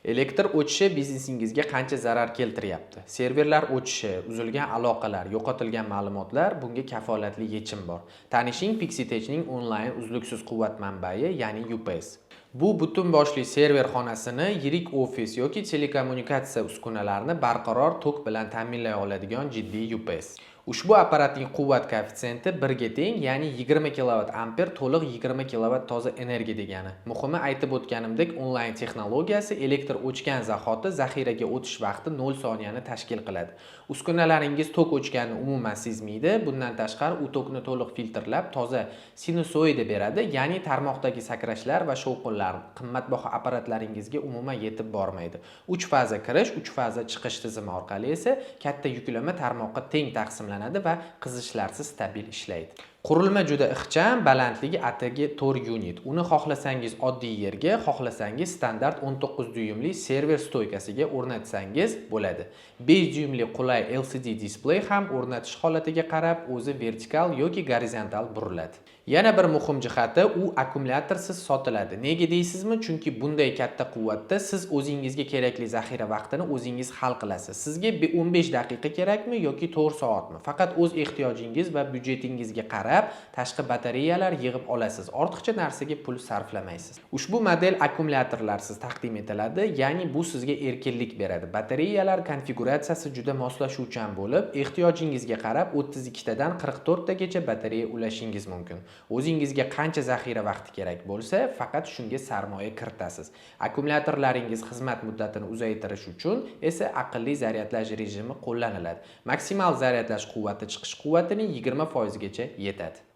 Elektr o'chishi biznesingizga qancha zarar keltiryapti? Serverlar o'chishi, uzilgan aloqalar, yo'qotilgan ma'lumotlar – bunga kafolatli yechim bor. Tanishing, Pixitechning onlayn uzluksiz quvvat manbai, ya'ni UPS. Bu butun boshli server xonasini, yirik ofis yoki telekommunikatsiya uskunalarini barqaror tok bilan ta'minlay oladigan jiddiy UPS. Ushbu apparatning quvvat koeffitsiyenti 1 ga teng, ya'ni 20 kilovat amper to'liq 20 kilovat toza energiya degani. Muhimi, aytib o'tganimdek, onlayn texnologiyasi elektr o'chgan zahoti zaxiraga o'tish vaqti 0 soniyani tashkil qiladi. Uskunalaringiz tok o'chganini umuman sezmaydi. Bundan tashqari, u tokni to'liq filtrlab, toza sinusoida beradi, ya'ni tarmoqdagi sakrashlar va shovqinlar qimmatbaho apparatlaringizga umuman yetib bormaydi. 3 faza kirish, 3 faza chiqish tizimi orqali esa katta yuklama tarmoqqa teng taqsimlanadi va qizishlarsiz stabil ishlaydi. Qurilma juda ixcham, balandligi atigi 4 yunit. Uni xohlasangiz oddiy yerga, xohlasangiz standart 19 dyuymli server стойка siga o'rnatsangiz bo'ladi. 5 dyuymli qulay LCD displey ham o'rnatish holatiga qarab o'zi vertikal yoki gorizontal buriladi. Yana bir muhim jihati, u akkumulyatorsiz sotiladi. Nega deysizmi? Chunki bunday katta quvvatda siz o'zingizga kerakli zaxira vaqtini o'zingiz hal qilasiz. Sizga 15 daqiqa kerakmi yoki 4 soatmi? Faqat o'z ehtiyojingiz va byudjetingizga qarab tashqi batareyalar yig'ib olasiz. Ortiqcha narsaga pul sarflamaysiz. Ushbu model akkumulyatorlarsiz taqdim etiladi, ya'ni bu sizga erkinlik beradi. Batareyalar konfiguratsiyasi juda moslashuvchan bo'lib, ehtiyojingizga qarab 32 tadan 44 tagacha batareya ulashingiz mumkin. O'zingizga qancha zaxira vaqti kerak bo'lsa, faqat shunga sarmoya kiritasiz. Akkumulyatorlaringiz xizmat muddatini uzaytirish uchun esa aqlli zaryadlash rejimi qo'llaniladi. Maksimal zaryadlash quvvati chiqish quvvatining 20% gacha yetadi.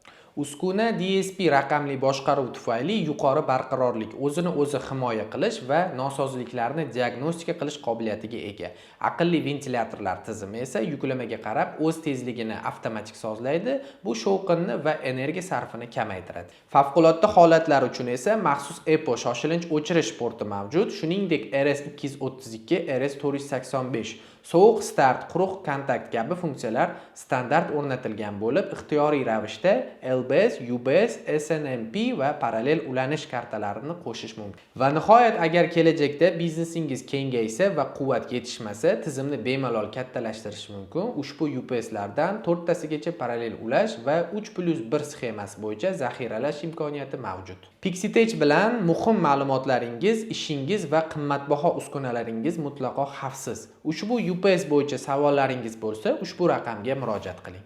Uskuna DSP raqamli boshqaruv tufayli yuqori barqarorlik, o'zini o'zi himoya qilish va nosozliklarni diagnostika qilish qobiliyatiga ega. Aqlli ventilyatorlar tizimi esa yuklamaga qarab o'z tezligini avtomatik sozlaydi. Bu shovqinni va energiya sarfini kamaytiradi. Favqulodda holatlar uchun esa maxsus EPO shoshilinch o'chirish porti mavjud. Shuningdek, RS232, RS485, sovuq start, quruq kontakt kabi funksiyalar standart o'rnatilgan bo'lib, ixtiyoriy ravishda LBS, UBS, SNMP va parallel ulanish kartalarini qo'shish mumkin. Va nihoyat, agar kelajakda biznesingiz kengaysa va quvvat yetishmasa, tizimni bemalol kattalashtirish mumkin. Ushbu UPSlardan to'rttasigacha parallel ulash va 3+1 sxemasi bo'yicha zaxiralash imkoniyati mavjud. Pixitech bilan muhim ma'lumotlaringiz, ishingiz va qimmatbaho uskunalaringiz mutlaqo xavfsiz. Ushbu UPS bo'yicha savollaringiz bo'lsa, ushbu raqamga murojaat qiling.